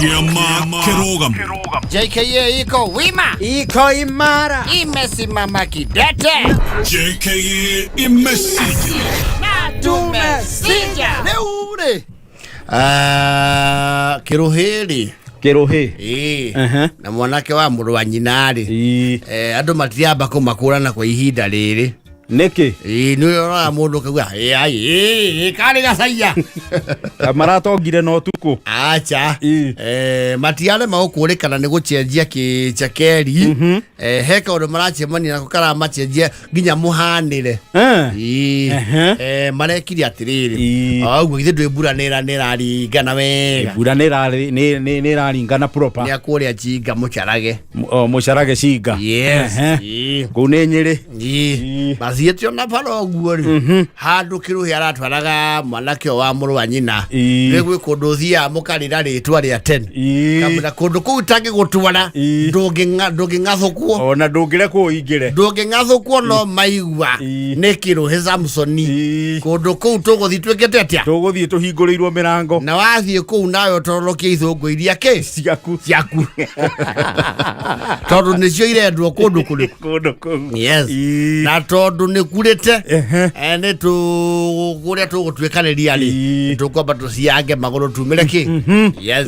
Kĩama kĩrũgamu. JKA iko wima, Iko imara. Imesimama kidete. JKA imesija. Na tumesija. Rĩu rĩ Kĩrũhĩ rĩ. Kĩrũhĩ. Ĩĩ. Ehe. Na mwanake wa mũrũ wa nyina rĩ, andũ matiramba kũmakũrana kwa ihinda rĩrĩ. Nĩkĩ? Ĩĩ, nĩ ũroraga mũndũ ũkauga "Ĩ, ai, ĩ, ĩ, karĩ gacaia." Maratongire na ũtukũ. Acha. Ĩ. Matiarema gũkũrĩkana nĩ gũcenjia kĩchekeri. He kaũndũ maracemania nako karamacenjia nginya mũhanĩre. Ĩĩ. Marekire atĩrĩrĩ, ũguo githĩ ndwĩ mbura nĩ ĩraringana wega? Mbura nĩ ĩraringana proper. Nĩ akũrĩa Jinga mũcarage. O, mũcarage Cinga. Yes. Ehe. Kũu nĩ Nyĩrĩ. Ĩĩ. Mathiĩte ona bara ũguo rĩ, handũ kĩrũhĩ aratwaraga mwanake ũyũ wa mũrũ wa nyina. Rĩ gwĩ kũndũ ũthiaga mũkarĩra rĩtwa rĩa tene. Kabla kũndũ kũu ũtangĩgũtwara, ndũngĩng'athũkwo. Ona ndũngĩrekwo ũingĩre. Ndũngĩng'athũkwo no maigua nĩ kĩrũhĩ Samsoni. Kũndũ kũu tũgũthiĩ twĩkĩte atĩa? Tũgũthiĩ tũhingũrĩirwo mĩrango. Na wathiĩ kũu nawe ũtororokie ithũngũ iria kĩ ciaku ciaku, tondũ nĩcio irendwo kũndũ kũrĩkũ? Kũndũ kũu. Yes. Na tondũ nĩ kurĩte, nĩ tũ kũrĩa tũgũtuĩkanĩria rĩ, tũkwamba tũciange magũrũ tumĩre kĩ. Yes.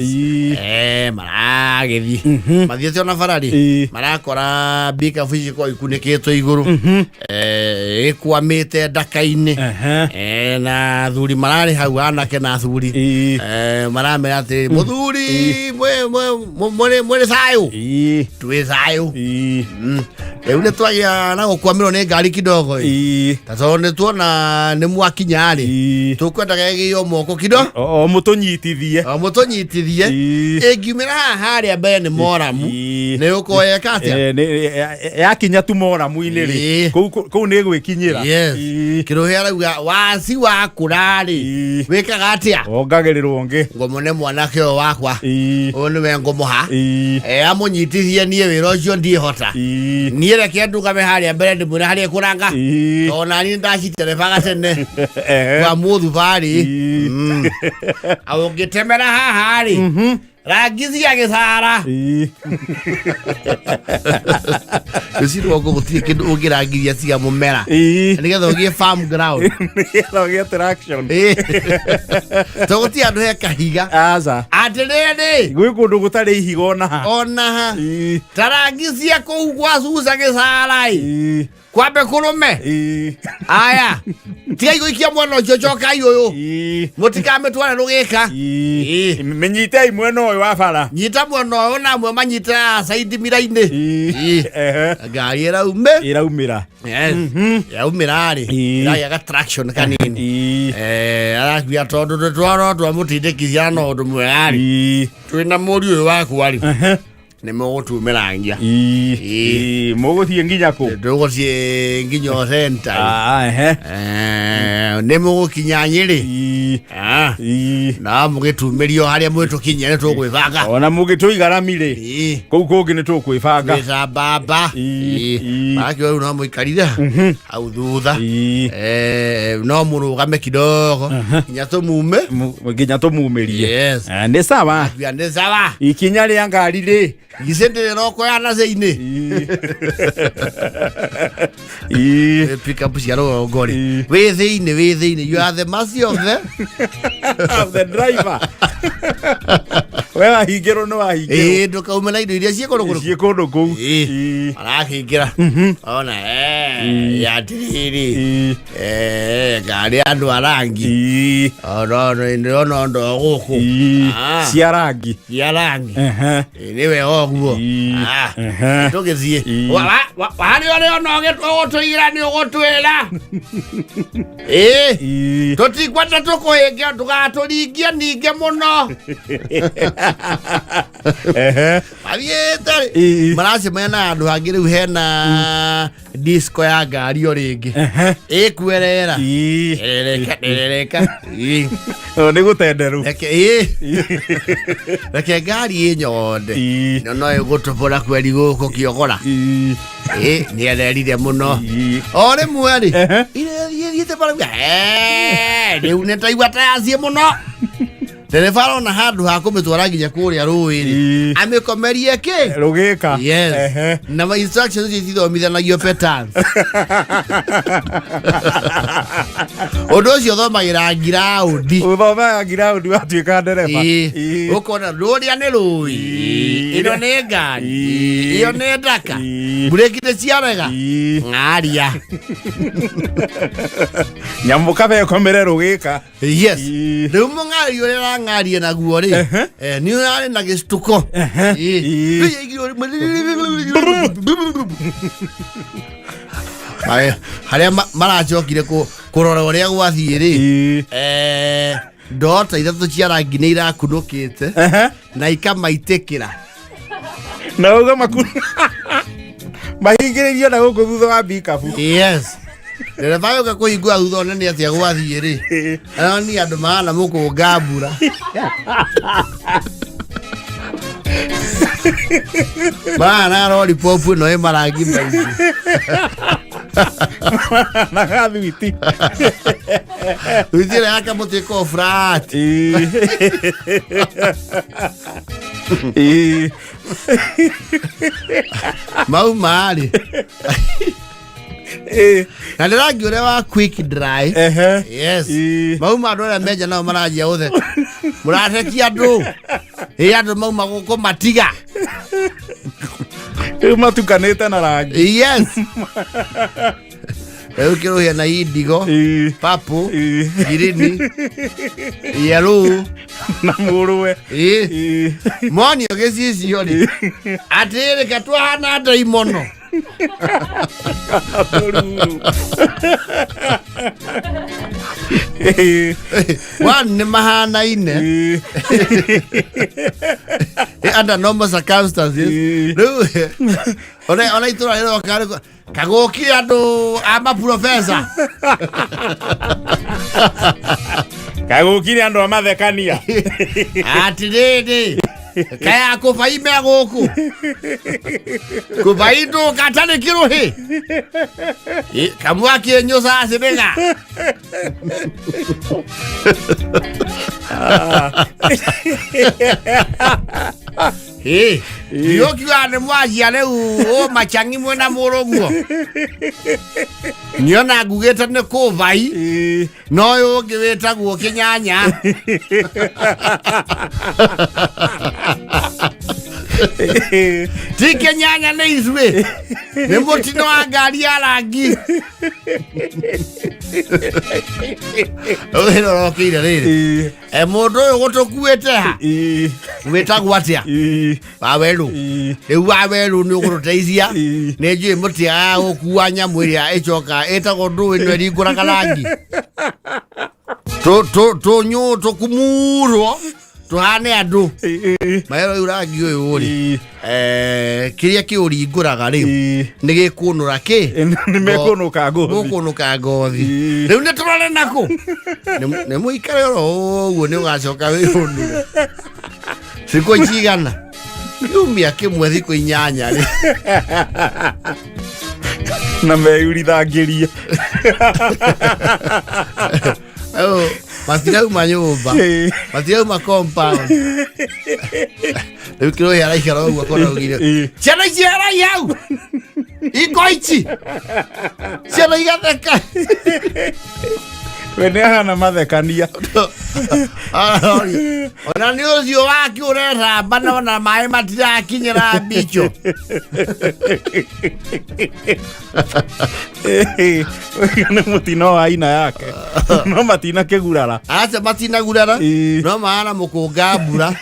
Maragĩthiĩ mathiĩte ona bara rĩ, marakora mbikabu ici ikoragwo ikunĩkĩtwo igũrũ, ĩkwamĩte ndaka-inĩ. Na athuri mararĩ hau, anake na athuri. Maramera atĩrĩ, mũthuri, mwĩ thayũ? Twĩ thayũ. Rĩu nĩ twagĩa na gũkwamĩrwo nĩ ngari kidogo ĩ. Ta tondũ nĩ tuona nĩ mwakinya rĩ, tũkwendaga ĩgĩo moko kido O mũtũnyitithie. O mũtũnyitithie. Ĩngiumĩra haha harĩa mbere nĩ moramu, nĩ ũkorwo yeka atĩa? Yakinya tu moramu-inĩ rĩ, kũu nĩ gwĩkinyĩra. Yes. Kĩrũhĩ arauga waci wakũra rĩ, wĩkaga atĩa? Wongagĩrĩrwo ũngĩ. Ngũmũne mwanake ũyũ wakwa. Ũyũ nĩwe ngũmũha. Amũnyitithie, niĩ wĩra ũcio ndiĩhota. Niĩ reke ndũgame harĩa mbere ndĩmwĩre harĩa ĩkũranga, tondũ nani ndaciterebaga tene kwa mũthubarĩ. Ũngĩtemera haha rĩ, rangi cia gĩcara rũciũ gũtirĩ kĩndũ ũngĩrangiria cia mũmera nĩgetha ũgĩe farm ground. Nĩgetha ũgĩe traction. To gũtirĩ handũ he kahiga. Aca. Atĩrĩrĩ, gwĩ kũndũ gũtarĩ ihiga ona ha. Ona ha. Ta rangi cia kũu gwa cuca gĩcara ĩ, kwambe kũrũme. Aya, tigai gũikia mwena ũcio, cokai ũyũ, mũtikamĩtware rũgĩka. Mĩnyitei mwena ũyũ wa bara. Nyita mwena ũyũ na amwe manyita caindi mira-inĩ. Ngari ĩraume. Ĩraumĩra. Yes. Yaumĩra rĩ, ĩragĩa ga traction kanini. Arakuia tondũ tũtwaro twamũtindĩkithia na ũndũ mwega rĩ, twĩna mũriũ ũyũ wakwa rĩ, nĩ mũgũtumĩrangia. Mũgũthiĩ nginya kũ? Tũgũthiĩ nginya o center. Ah, ehe. Nĩ mũgũkinya Nyĩrĩ. Ah. Na mũgĩtumĩrio harĩa mwĩtũkinyia nĩ tũgwĩbanga. Ona mũgĩtũigarami rĩ, kũu kũngĩ nĩ tũkwĩbanga. Twĩta mbamba. Marakĩo rĩu no mũikarire hau thutha. No mũrũgame kidogo nginya tũmume. Nginya tũmumĩrie. Yes. Nĩ sawa. Akuya nĩ sawa. Ikinya rĩa ngari rĩ, gicĩ ndĩrĩroko ya nathĩinĩ pickup cia rũgongo rĩ, wĩ thĩinĩ, wĩ thĩinĩ, you are the mercy of the of the driver. We wahingĩrwo nĩ wahingĩrwo. Ĩĩ, ndũkaume na indo iria ciĩ kũndũ kũrĩkũ? Ciĩ kũndũ kũu. Arakĩingĩra ona atĩrĩrĩ, ngari andũ a rangi ona ndĩrona ndo gũkũ. Ah. Cia rangi. Cia rangi. Ĩ, nĩ wega ũguo. Tũgĩthiĩ harĩ ũrĩa ona ũgũtũira nĩ ũgũtwĩra ĩĩ tũtikwenda tũkũhĩnge, ndũgatũringie ningĩ mũno. Mathiĩte rĩ, maracemania na handũ hangĩ rĩu hena disco ya ngari o rĩngĩ ĩkwerera rereka rereka. Ĩĩ. O, nĩ gũtenderũ. Reke ĩĩ, reke ngari ĩnyonde no no ĩgũtũbũra kweri gũkũ kĩogora. Ĩĩ, nĩ ererire mũno o rĩmwe rĩ, irethiĩ thiĩte bara, rĩu nĩ taigua ta yaciĩ mũno. Ndereba arona handũ ha kũmĩtwara nginya kũrĩa rũĩ rĩ, amĩkomerie kĩ? Rũgĩka. Yes. Na ma instructions icio itithomithanagio patterns. Ũndũ ũcio ũthomagĩra ngiraũndi. Ũthomaga ngiraũndi watuĩka ndereba. Ũkona rũrĩa nĩ rũĩ, ĩno nĩ ngari, ĩyo nĩ ndaka, mburĩki nĩ ciarega, ng'aria. Nyamũ kabe ĩkomere rũgĩka. Yes. Rĩu mũng'ari ũrĩa ũrang'aria naguo rĩ, nĩ ũrarĩ na gĩcituko. Rĩu Harĩa maracokire kũrora ũrĩa gwathiĩ rĩ, ndota ithatũ cia rangi nĩ irakunũkĩte na ikamaitĩkĩra. Na uga maku mahingĩrĩirio na gũkũ thutha wa mbikabu. Yes. Ndereba yoka kũhingũra thutha one nĩ atĩa gwathiĩ rĩ, aroni andũ mahana mũkũnga mbura. Mahana lollipop ĩno ĩ marangi maingĩ. Na gathwiti. Thuiti ĩrĩa ya kamũtĩ ko flat. Mau marĩ na nĩ rangi ũrĩa wa quick dry. Yes. Mauma andũ arĩa menja nao maranjia gũtheka. Mũrathekia andũ. Ĩ andũ mauma gũkũ matiga. Rĩu matukanĩte na rangi. Yes. Rĩu kĩrũhia na indigo, purple, green, yellow na mũrũwe. Monio gĩcicio rĩ, atĩrĩ ka twahana ndaimono. Ruru. One nĩ mahanaine under normal circumstances. Rĩu ona itũra rĩroka rĩu, kagũkire andũ a maprofesa. Kagũkire andũ a mathekania. Atĩrĩrĩ, kaya kũbai me gũkũ kũbai ndũkatarĩ kĩrũhĩ kamwaki nyũcacĩrĩga. Ndiũkiuga nĩ mwanjia rĩu ũ macang'i mwĩna mũrũguo niona ngugĩte nĩ kũbai no ũyũ ũngĩ wĩtagwo kĩnyanya. Ti kĩnyanya nĩ ithuĩ, nĩ mũtino wa ngari ya rangi wĩra ũrokĩire rĩrĩ. Mũndũ ũyũ gũtũkuĩte ha wĩtagwo atĩa? Wawerũ. Rĩu wawerũ nĩ ũgũtũteithia. Nĩ njũĩ mũtiagaga gũkua nyamũ ĩrĩa ĩcoka ĩtagwo ndũĩ ĩno ĩringũraga rangi tũnyũ tũkumurwo tũhane andũ mahero. Rĩu rangi ũyũ rĩ, kĩrĩa kĩũringũraga rĩ, nĩ gĩkũnũra kĩ? Nĩ mekũnũka ngothi. Gũkũnũka ngothi. Rĩu nĩ tũrore nakũ? Nĩ mũikare oro ũguo, nĩ ũgacoka wĩyũnũre thikũ cigana, kiumia kĩmwe, thikũ 8 rĩ. Na meyurithangĩrie. Oh, matirauma nyũmba, matirauma compound. Rĩu kĩrũhĩ araikara ũguo akona ugire ciana ici erai hau iko ici ciana igatheka. We nĩ ahana mathekania. Aroria, ona nĩ ũcio wake ũrethamba na ona maĩ matirakinyĩra mbicho. Ũyũ nĩ mũtino wa aina yake no matina kĩgurara. Aca, matinagurara. No mahana mũkũnga mbura.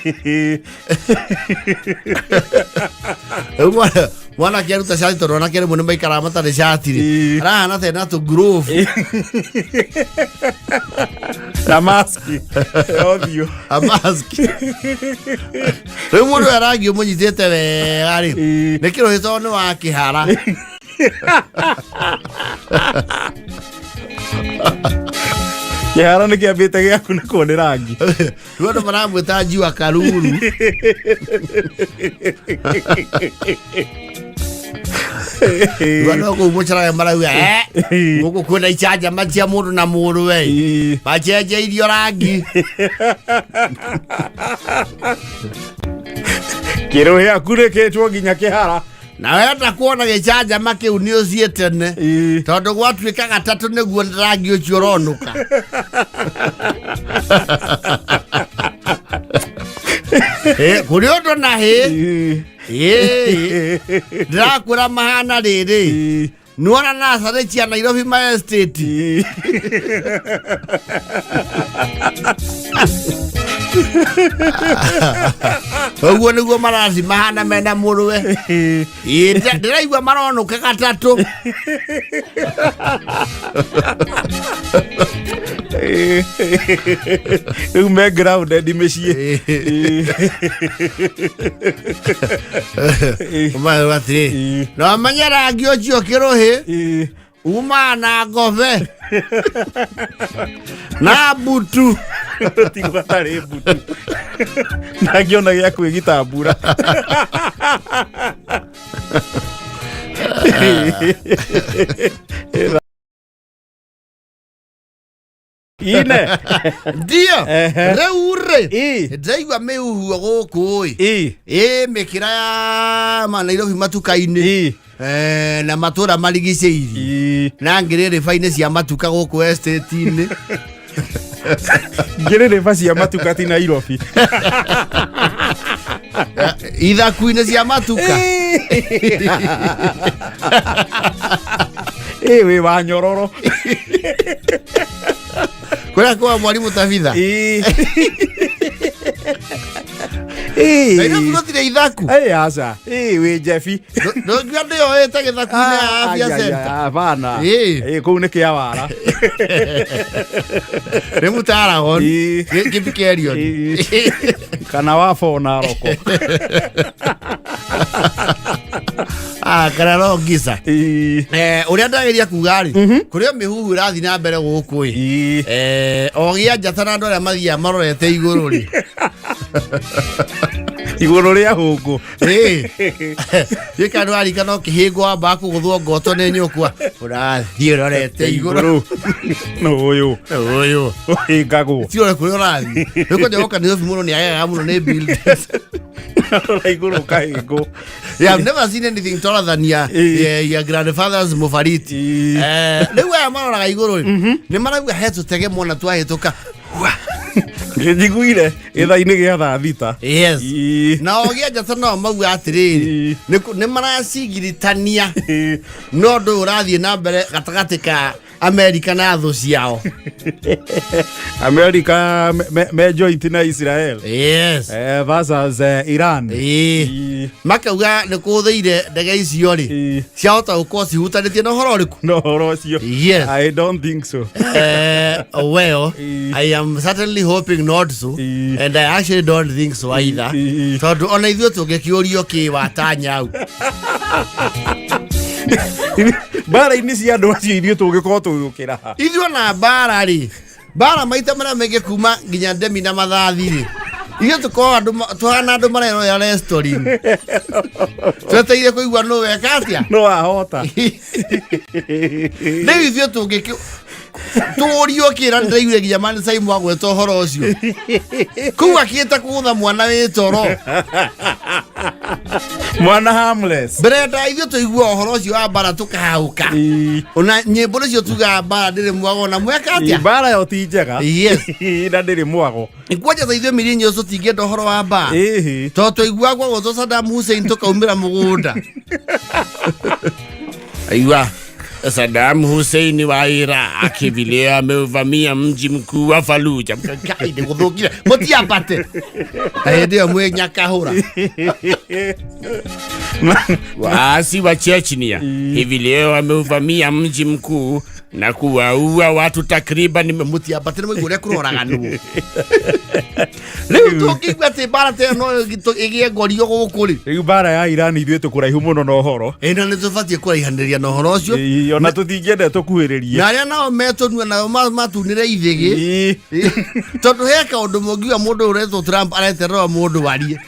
Rĩu mwanake aruta cati tondũ anake rĩmwe nĩ maikaraga matarĩ cati rĩ, arahana tena tũ glove. Na maski ya ũthiũ. A mask. Rĩu mũndũ ũyũ arangi ũmũnyitĩte wega rĩ, nĩ kĩrũhĩ tondũ nĩ wa kĩhara. Kĩharo nĩ kĩambĩte gĩakunĩkwo nĩ rangi. Rĩu andũ maramwĩta njua karuru. Andũ a kũu mũcaraga marauga gũkũ kwĩna icanjama cia mũndũ na mũrũwe macenjeirio rangi. Kĩrũhĩ akunĩkĩtwo nginya kĩhara. Na wenda kuona gĩcanjama kĩu nĩ ũciĩ tene, tondũ gwatuĩka gatatũ nĩguo rangi ũcio ũronũka. Kũrĩ ũndũ na hĩ ndĩrakwĩra mahana rĩrĩ nĩwona nacarĩ cia Nairobi ma estate. Ũguo nĩguo maraci mahana mena mũrũwe. Ndĩraigua maronũka gatatũ. Rĩu me grounded mĩciĩ. Ũmarĩ atĩrĩ, no menye rangi ũcio kĩrũhĩ umaga na ngobe na mbutu. Tigwo atarĩ mbutu ndangĩona gĩa kwĩgita mbura. Ine. Ndio. Rĩu rĩ, ndĩraigua mĩhuho gũkũ ĩ ĩ mĩkĩra ya Nairobi matuka-inĩ na matũra marigicĩirie na ngĩrĩrĩba-inĩ cia matuka gũkũ estate-inĩ. Ngĩrĩrĩba cia matuka ti Nairobi. Ithaku-inĩ cia matuka. Ĩ wĩ wa nyororo. Kũrĩa kwa mwarimũ Tabitha. Nairobi gũtirĩ ithaku. Ĩ aca. Ĩ wĩ Jebi. Ndũngiuga ndĩyoete gĩthaku-inĩ ya Afya Center. Hapana. Ĩ. Ĩ kũu nĩ kĩawara. Nĩ mũtaragon. Kĩbikerion. Kana wa bona roko. Kana rongisa. Ũrĩa ndageria kuga rĩ, kũrĩ o mĩhuhu ĩrathiĩ na mbere gũkũ ĩ. O gĩa njata na andũ arĩa mathiaga marorete igũrũ rĩ. Igũrũ rĩa hũngũ. Gĩka ndwarika no kĩhĩngwo wambaga kũgũthwo ngoto nĩ nyũkwa. Ũrathiĩ ũrorete igũrũ. No ũyũ. Ũyũ. Ũhĩngagwo. Ti ũrĩa kũrĩa ũrathiĩ. Rĩu kwanja woka Nairobi mũno nĩ agegaga mũno nĩ buildings. Rora igũrũ ũkahĩngwo. Yeah, I've never seen anything taller than your grandfather's mufariti. Rĩu aya maroraga igũrũ rĩ, nĩ marauga he tũtege mona twahĩtũka. Njiguire gĩthaa-inĩ gĩa thaa thita. Yes. Na o gĩa njata nao mauga atĩrĩrĩ, nĩ maracigiritania no ũndũ ũyũ ũrathiĩ na mbere gatagatĩ ka Amerika na thũ ciao. America me joint na Israel. Yes. Versus Iran. Makauga nĩ kũthĩire ndege icio rĩ, ciahota gũkorwo cihutanĩtie na ũhoro ũrĩkũ? No ũhoro ũcio. Yes. I don't think so. Well, I am certainly hoping not so. And I actually don't think so either. Tondũ ona ithuĩ tũngĩkĩũrio kĩ watanyau. Mbara-inĩ cia andũ acio ithuĩ tũngĩkorwo tũgĩũkĩra ha. Ithuĩ ona mbara rĩ, mbara maita marĩa maingĩ kuma nginya ndemi na mathathi rĩ, ithuĩ tũkoragwo andũ tũhana andũ marerorera restaurant. Twetereire kũigua nũ weka atĩa? No ahota. Rĩu ithuĩ tũngĩkĩ tũrio kĩra ndĩraiguire nginya Man Saimu agweta ũhoro ũcio. Kũu akĩte kũgũtha mwana wĩ toro. Mwana harmless. Mbere nda ithuĩ tũigua ũhoro ũcio wa mbara tũkahaũka. Ona nyĩmbo nĩcio tugaga mbara ndĩrĩ mwago na mweka atĩa? Mbara yo ti njega. Yes. Na ndĩrĩ mwago. Kwanja ta ithuĩ millennials tũtingĩenda ũhoro wa mbara. Tondũ twaiguaga gwagwetwo Saddam Hussein tũkaumĩra mũgũnda. Aigua Saddam Hussein wa Iraq hivi leo ameuvamia mji mkuu wa Fallujah. Kai nĩ gũthũkire. Mũtiambate. Na hĩndĩ ĩyo mwĩ Nyakahũra. Waasi wa Chechnya hivi leo wameuvamia mji mkuu na kuwaua watu takriban mũtiambate nĩ mũigua ũrĩa kũroraganwo. Rĩu tũngĩigua atĩ mbara ta ĩyo no ĩgĩe ngorio gũkũ rĩ. Rĩu mbara ya Iran ithuĩ tũkũraihu mũno na ũhoro. Ĩ, na nĩ tũbatiĩ kũraihanĩrĩria na ũhoro ũcio. Ĩ, ona tũtingĩenda tũkuhĩrĩrie. Na arĩa nao metũnua nao matunĩre ithĩgĩ. Tondũ he kaũndũ mũngiuga mũndũ ũretwo Trump areterera mũndũ warie.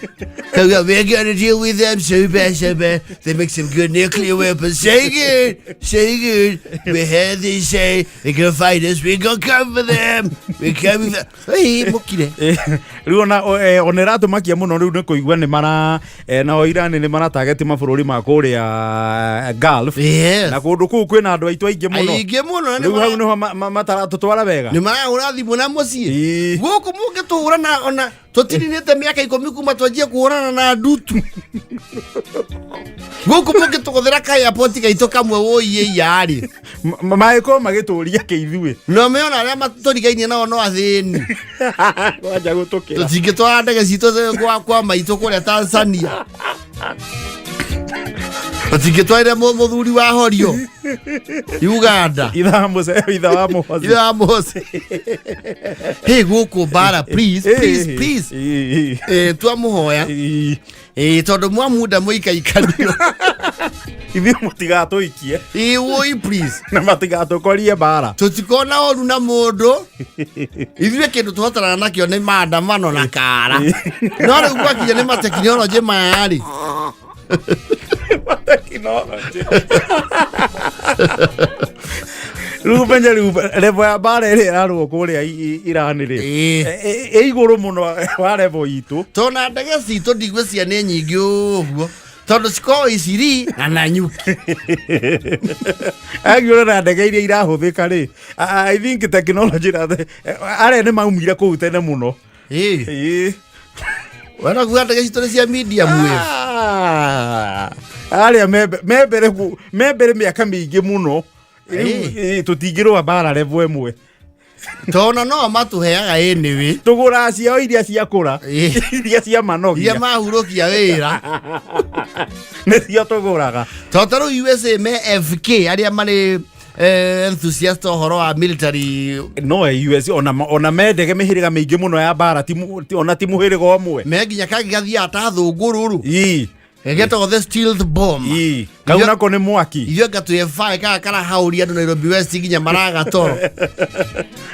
Kauga we gonna deal with them so best. Russia, man, they make some good nuclear weapons. Say good, say good. We heard they say they gonna fight us. We gonna come for them. We coming for. Hey, mukire. Rĩu ona ona ĩratũmakia mũno rĩu nĩ kũigua nĩ mara nao Iran nĩ maratageti mabũrũri ma kũrĩa Gulf. Yes. Na kũndũ kũu kwĩna andũ aitũ aingĩ mũno. Aingĩ mũno na Rĩu hau nĩ nĩho mataratũtwara wega. nĩ marahũra thimũ na mũciĩ. Ĩĩ. Gũkũ mũngĩtũhũra ona tũtirinĩte mĩaka 10 kuma twanjie kũhũrana na ndutu. Gũkũ mũngĩtũgũthĩra ka airport gaitũ kamwe wũiĩ yarĩ. Mangĩkorwo magĩtũria kĩithuĩ. No meona arĩa matũrigainie nao no athĩni. Kwanja gũtũkĩra. Tũtingĩtwara ndege citũ kwa maitũ kũrĩa Tanzania. Tũtingĩtwarĩre mũthuri wa Horio Uganda. Itha mũce itha wa mũhozi. Itha wa mũhozi. Hey, gũkũ mbara, please, please, please. Twamũhoya. Tondũ mwamunda mũikaikanio. Ithuĩ mũtigatũikie. Woi, please. Na matigatũkorie mbara. Tũtikona ũru na mũndũ. Ithuĩ kĩndũ tũhotanaga nakĩo nĩ maandamano na kara. No rĩu gwakinya nĩ matekinoronjĩ maya rĩ. Matekinoronjĩ. Rĩu menye rĩu level ya mbara ĩrĩa ĩrarũo kũrĩa Iran rĩ. Ĩ igũrũ mũno wa level itũ. Tona ndege citũ ndigwĩciria nĩ nyingĩ ũguo. Tondũ cikoragwo Isiri na Nanyuki. Angĩona na ndege iria irahũthĩka rĩ, I think technology arĩa nĩ maumire kũu tene mũno. Wena kuga ndege citũ nĩ cia medium wave. Arĩa me mbere mĩaka mĩingĩ mũno. Rĩu tũtingĩrũa mbara level ĩmwe. Tona no matũheaga anyway. Tũgũraga ciao iria ciakũra. Iria cia manogia. Iria mahurũkia wĩra. Nĩcio tũgũraga. Tondũ ta rĩu USA me FK arĩa marĩ enthusiast ũhoro wa military. No US ona mendege mĩhĩrĩga mĩingĩ mũno ya mbara, ona ti mũhĩrĩga ũmwe. Me nginya kangĩ gathiaga ta thũngũrũrũ. Getagwo the stealth bomb. Kau nako nĩ mwaki. Ithuĩ anga twĩ F5 kaka karahauria andũ Nairobi West nginya maraga toro.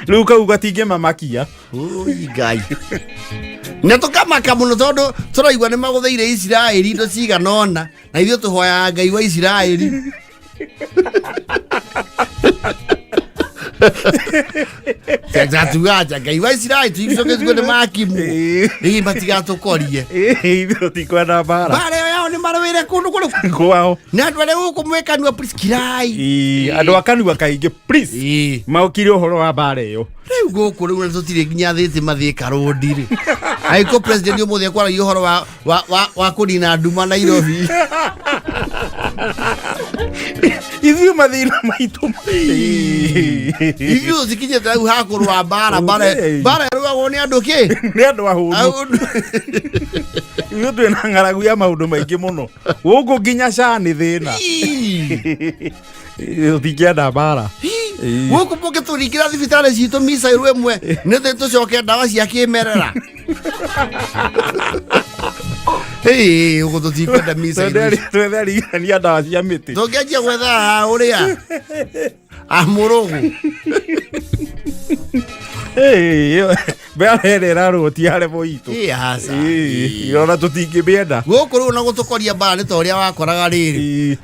Rĩu kau gatingĩmamakia. Oi Ngai. Na tũkamaka mũno tondũ tũraigua nĩ magũthĩire Isiraeli indo cigana ũna, na ithuĩ tũhoyaga Ngai wa Isiraeli. Tatugaja Ngai wa Isiraeli tuicoke tuge nĩ makimu. Ĩ matigatũkorie. Ithuĩ tũtikwenda mbara. Mbara ĩyo yao nĩ marũĩre kũndũ kũrĩkũ? Kwao. Nĩ andũ arĩa gũkũ mwĩkanua please kirai. Andũ a kanua kaingĩ please. Maũkire ũhoro wa mbara ĩyo. Rĩu gũkũ rĩu na tũtirĩ nginya thitima Thika Road rĩ. Angĩkorwo president ũmũthĩ ekwaragia ũhoro wa kũnina nduma Nairobi. Ithuĩ mathĩna maitũ. Ithuĩ tũtikinyĩte hau ha kũrũa mbara, mbara ĩrũagwo nĩ andũ kĩ? Nĩ andũ ahũnu. Ahũnu. Ithuĩ twĩna ng'aragu ya maũndũ maingĩ mũno. Gũkũ nginya SHA nĩ thĩna. Tũtingĩenda mbara. Gũkũ mũngĩtũringĩra thibitarĩ citũ missile ĩmwe nĩ tũcoke ndawa cia kĩmerera. Gũkũ tũtikwenda missile ici. Twethe arigitani a ndawa cia mĩtĩ. Tũngĩanjia gwetha ũrĩa amũrũgũ. Mbara ĩrĩa ĩrarũo ti ya level itũ. Aca. Ona tũtingĩmĩenda. Gũkũ rĩu ona gũtũkoria mbara nĩ ta ũrĩa wakoraga rĩrĩ.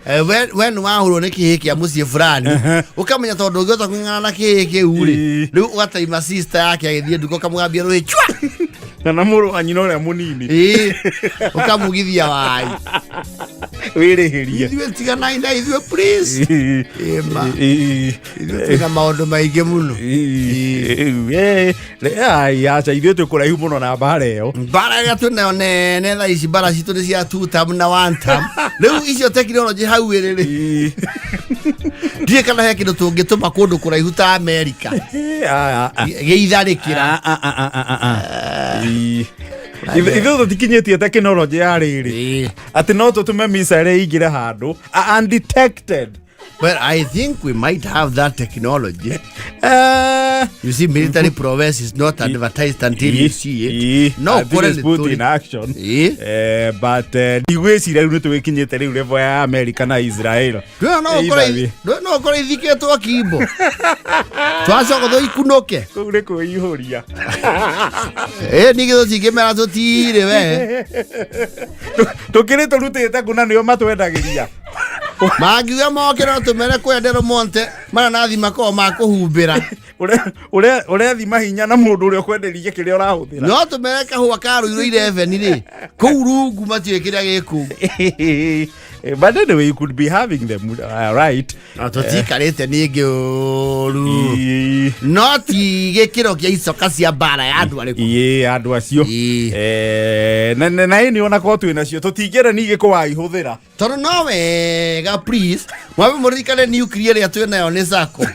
We nĩ wahũrwo nĩ kĩhĩ kĩa mũciĩ fulani. Ũkamenya tondũ ũngĩhota kũng'ang'ana na kĩhĩ kĩu rĩ, rĩu ũgataima sister yake agĩthiĩ nduka ũkamũgambia rũhĩ chua. Kana mũrũ wa nyina ũrĩa mũnini. Ũkamugithia wai. Wĩrĩhĩrie. Ithuĩ tiganai na ithuĩ please. Ĩma. Ithuĩ twĩna maũndũ maingĩ mũno. Aca ithuĩ twĩ kũraihu mũno na mbara ĩyo. Mbara ĩrĩa twĩnayo nene thaa ici mbara citũ nĩ cia two term na one term. Rĩu icio tekinoronjĩ hau ĩrĩ rĩ. Ndiũĩ kana he kĩndũ tũngĩtũma kũndũ kũraihu ta Amerika. Gĩitharĩkĩra. Ithuĩ tũtikinyĩtie tekinoronjĩ ya rĩrĩ. Atĩ no tũtũme missile ĩingĩre handũ undetected. Well, I think we might have that technology. You see, military prowess is not advertised until you see it. No, I think kore it's nĩ put tũrĩ. in action. But ndigwĩciria rĩu nĩ tũgĩkinyĩte rĩu level ya America na Israel. Ndũĩ no Either ũkore way. ndũĩ no ũkore ithikĩtwo kimbo. Twacoka tũikunũke. Kũu nĩ kwĩihũria. Ningĩ tũtingĩmera tũtirĩ we. Tũkĩrĩ tũrutĩte kũ na nĩo matwendagĩria. Mangiuga moke no tũmere kũrĩa Del Monte mananathi makoragwo ma kũhumbĩra. Ũrethima hinya na mũndũ ũrĩa ũkwenderia kĩrĩa ũrahũthĩra. No tũmere kahũa ka Ruiru 11 rĩ, kũu rungu matiũĩ kĩrĩa gĩ kũu. But anyway, you could be having them, right? Na tũtiikarĩte ningĩ ũru. No ti gĩkĩro kĩa icoka cia mbara ya andũ arĩkũ. Ĩĩ, andũ acio. Na ĩni ona korwo twĩ nacio tũtingĩenda ningĩ kũwaihũthĩra. Tondũ no wega, please, mwambe mũririkane nuclear ĩrĩa twĩ nayo nĩ sako.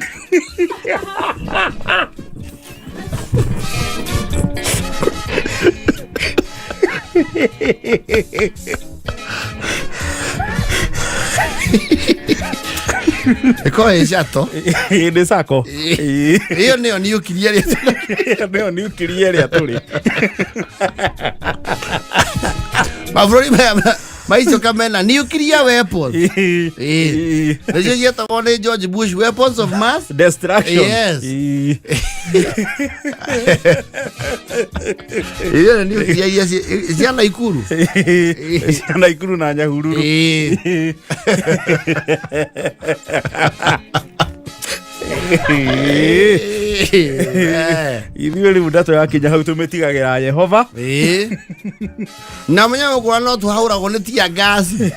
Ĩkorwo ĩ cato. Ĩĩ, nĩ sako. Ĩyo nĩyo nuclear ĩrĩa twĩ nayo. Nĩyo nuclear ĩrĩa tũrĩ. Mabũrũri maya maicoka mena nuclear weapons. Nĩcio cietagwo nĩ George Bush weapons of mass destruction. Yes. Ĩyo nĩ nuclear iria cia Naikuru. Cia Naikuru na Nyahururu. Ithuĩ rĩu ndatũ yakinya hau tũmĩtigagĩra Yehova. Na menya gũkũra no tũhahũragwo nĩ tia ngasi.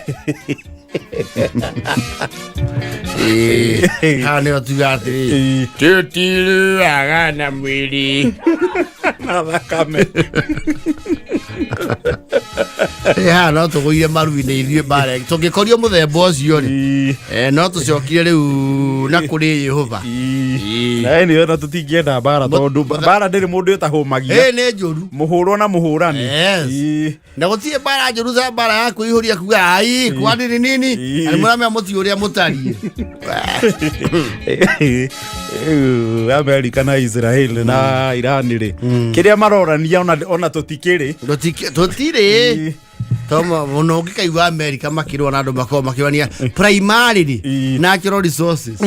Haha nĩho tuga atĩrĩrĩ, tũtirũaga na mwĩrĩ na thakame. Haha no tũgũire maru-inĩ ithuĩ mbara tũngĩkorio mũthemba ũcio rĩ, no tũcokire rĩu na kũrĩ Yehova. Na ĩnĩ ona tũtingĩenda mbara tondũ mbara ndĩrĩ mũndũ ĩtahũmagia. Nĩ njũru. Mũhũrwo na mũhũrani. Yes. Na gũtirĩ mbara njũru ta mbara ya kwĩihũria kuga ai kwani nĩ nini na mũramenya mũti ũrĩa mũtariĩ. Amerika na Israel na Iran rĩ, kĩrĩa marorania ona tũtikĩrĩ. Tũtirĩ. Tomo mũno ũngĩkaigua America makĩrũa na andũ makoragwo makĩrwania primarily natural resources.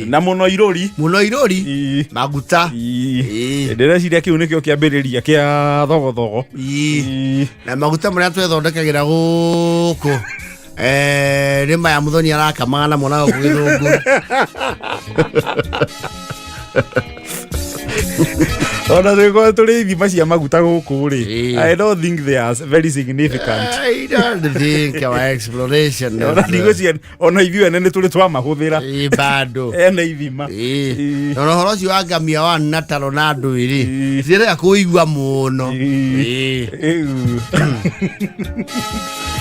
Na mũno irũri. Mũno irũri. Maguta. Ndĩreciria kĩu nĩkĩo kĩambĩrĩria kĩa thogothogo. Na maguta marĩa twethondekagĩra gũkũ nĩ maya Mũthoni arakamaga namo na gũkũ Gĩthũngũri. Ona tũgĩkorwo tũrĩ ithima cia maguta gũkũ rĩ, I don't think they are very significant. I don't think our exploration Ona ndigwĩciria ona ithuĩ ene nĩ tũrĩ twamahũthĩra. Bado. Ene ithima. Na ũhoro ũcio wa ngamia wa nataro na ndũĩ rĩ, tirenda kũigua mũno.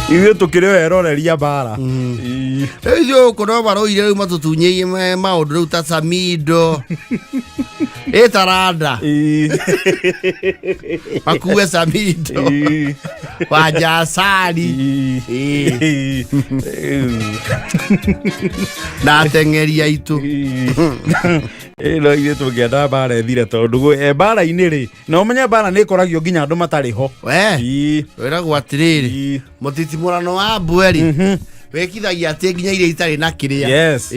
Ithuĩ tũkĩrĩ o eroreria mbara. Rĩu ithuĩ gũkũ no marũire rĩu matũtunyĩie maũndũ rĩu ta Samido. Ĩ taranda. Makue Samido. Wanja Asali. Na ateng'eri aitũ. No ithuĩ tũngĩenda mbara ĩthire tondũ mbara-inĩ rĩ, na ũmenye mbara nĩ ĩkoragio nginya andũ matarĩ ho. We wĩragwo atĩrĩrĩ, mũtitimũrano wa mbwe rĩ wĩkithagia atĩ nginya iria itarĩ na kĩrĩa. Yes.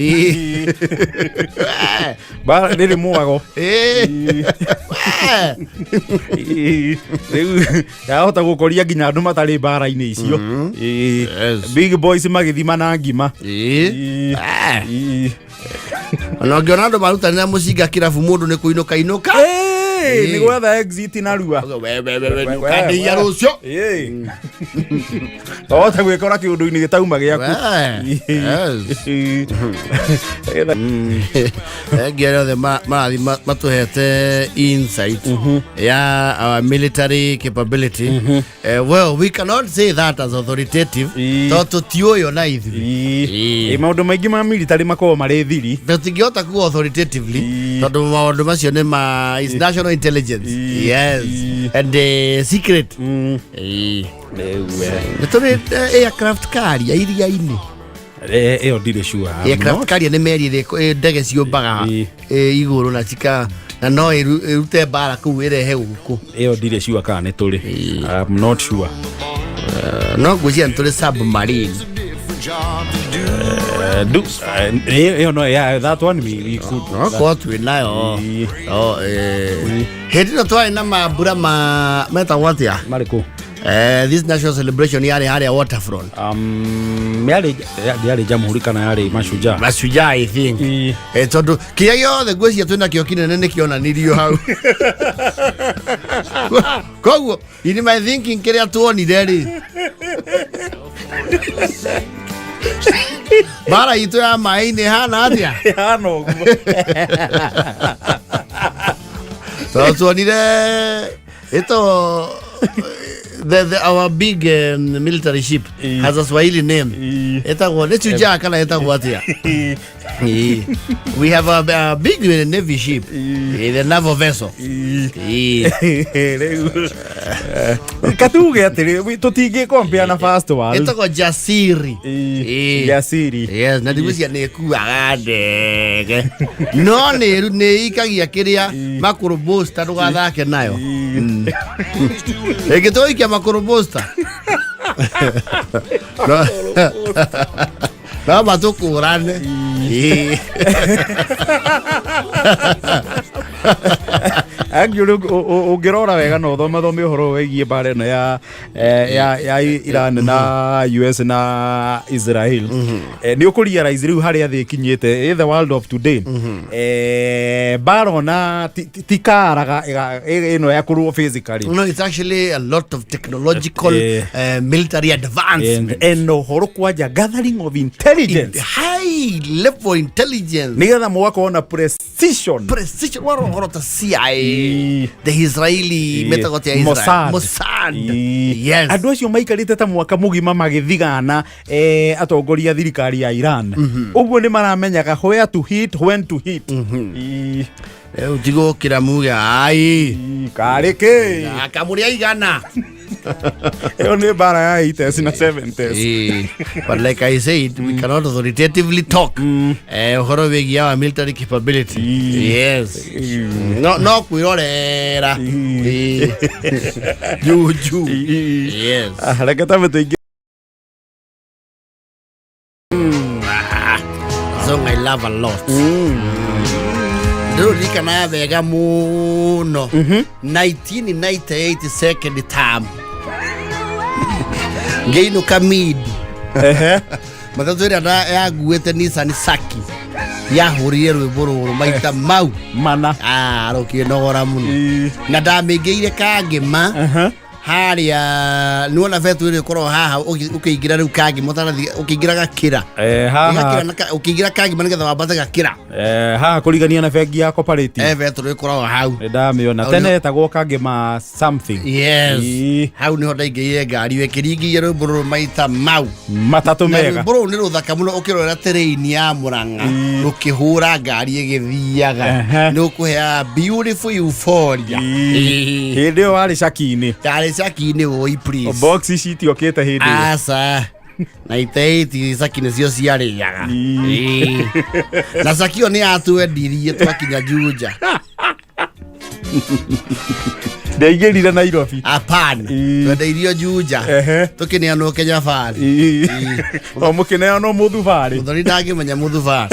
Mbara rĩrĩ mwago. Rĩu yahota gũkoria nginya andũ matarĩ mbara-inĩ icio. Big boys magĩthima na ngima. Ona ũngĩona andũ marutanĩra mũcinga kĩrabu mũndũ nĩ kũinũka inũka. Nĩ gwetha exit narua. Ũkandĩia rũciũ. Wahota gwĩkora kĩũndũ-inĩ gĩtauma gĩaku. Thengia arĩa othe marathiĩ matũhete insight ya our military capability. Well, we cannot say that as authoritative tondũ tũtiũĩ ona ithuĩ. Maũndũ maingĩ ma military makoragwo marĩ thiri. Tũtingĩhota kuga authoritatively tondũ maũndũ macio nĩ ma is national intelligence. Yes. And secret. Nĩ tũrĩ aircraft carrier iria-inĩ. Ĩyo ndirĩ sure. I'm Aircraft not- carrier nĩ meri ĩrĩa ndege ciũmbaga igũrũ na cika na no ĩrute mbara kũu ĩrehe gũkũ. Ĩyo ndirĩ sure kana nĩ tũrĩ. I'm not sure. No ngwĩciria nĩ tũrĩ submarine. Ĩyo no, yeah, that one we could. No korwo twĩ nayo. No, hĩndĩ ĩno twarĩ na mambura ma metagwo atĩa? Marĩkũ? This national celebration yarĩ harĩa Waterfront. Yarĩ Jamhuri kana yarĩ Mashujaa? Mashujaa, I think. Tondũ kĩrĩa gĩothe ngwĩciria twĩ nakĩo kĩnene nĩ kĩonanirio hau. Koguo in my thinking kĩrĩa tuonire rĩ, mbara itũ ya maĩ-inĩ ĩhana atĩa? Ĩhana ũguo. Tondũ tuonire ĩto our big military ship has a Swahili name. Ĩtagwo nĩ Shujaa kana ĩtagwo atĩa? We have a big navy ship, the naval vessel. Rĩu katuge atĩrĩ, tũtingĩ compare na first world. Ĩtagwo Jasiri. Jasiri. Yes, na ndigwĩciria nĩ ĩkuaga ndege, no nĩ ikagia kĩrĩa makũrũ booster, ndũgathake nayo. Ĩngĩ tũgũikia makũrũ booster no matũkũrane. Actually, ũngĩrora wega na ũthome ũhoro wĩgiĩ mbara ĩno ya Iran na US na Israel, nĩ ũkũ realize rĩu harĩa thĩ ĩkinyĩte in the world of today, mbara ona ti karaga ĩno ya kũrũo physically. No, it's actually a lot of technological military advancement. And ũhoro kwanja gathering of intelligence. High level intelligence. Nĩgetha mũgakorwo na precision. Precision, waro ũhoro ta CIA, the Israeli metagwo atĩa Israel? Mossad. Mossad. Yes. Andũ acio maikarĩte ta mwaka mũgima magĩthigana atongoria thirikari ya Iran, ũguo nĩ maramenyaga where to hit, when to hit. Rĩu tigũkĩra muge ai. Karĩ kĩ? Kamũrĩ aigana. Ĩyo nĩ mbara ya 80s na 70s. But like I said, we cannot authoritatively talk ũhoro wĩgiĩ our military capability. Yes. No kwĩrorera. Juu juu. Yes. Ah, reke tambe tũingĩ. Song I love a lot. Ndĩrũririkanaga wega mũno 1998, second term, ngĩinũka mid, matatũ ĩrĩa yaguĩte Nissan Saki yahũrire rwĩmbo rũrũ maita mau mana. Ah, rũkĩnogora mũno. Na ndamĩingĩire Kangĩma harĩa nĩwona betũ ĩrĩa ĩkoragwo haha ũkĩingĩra rĩu Kangĩma ũtanathiĩ ũkĩingĩra Gakĩra. Haha. Gakĩra ũkĩingĩra Kangĩma nĩgetha wambate Gakĩra. Haha kũrigania na bengi ya Cooperative. Betũ ĩkoragwo hau. Nĩ ndamĩona. Hau Tene etagwo Kangĩma something. Yes. Hau niho ndaingĩire ngari ĩkĩringĩire rwĩmbo rũrũ maita mau matatũ na mega. Rwĩmbo rũrũ nĩ rũthaka mũno ũkĩrorera terrain ya Mũrang'a rũkĩhũra ngari ĩgĩthiaga. Nĩ ũkũheaga beautiful euphoria. Hĩndĩ ĩyo warĩ caki-inĩ. Ndarĩ caki-inĩ, woi please. Box ici itiokĩte hĩndĩ ĩyo. Aca, na iteiti caki nĩcio ciarĩaga. Na caki ĩyo nĩ yatwendirie twakinya Juja. Ndiaingĩrire Nairobi. Apana, twendeirio Juja. Tũkĩneanwo Kenya Bari. O mũkĩneanwo mũthubarĩ. Mũthoni ndangĩmenya mũthubarĩ,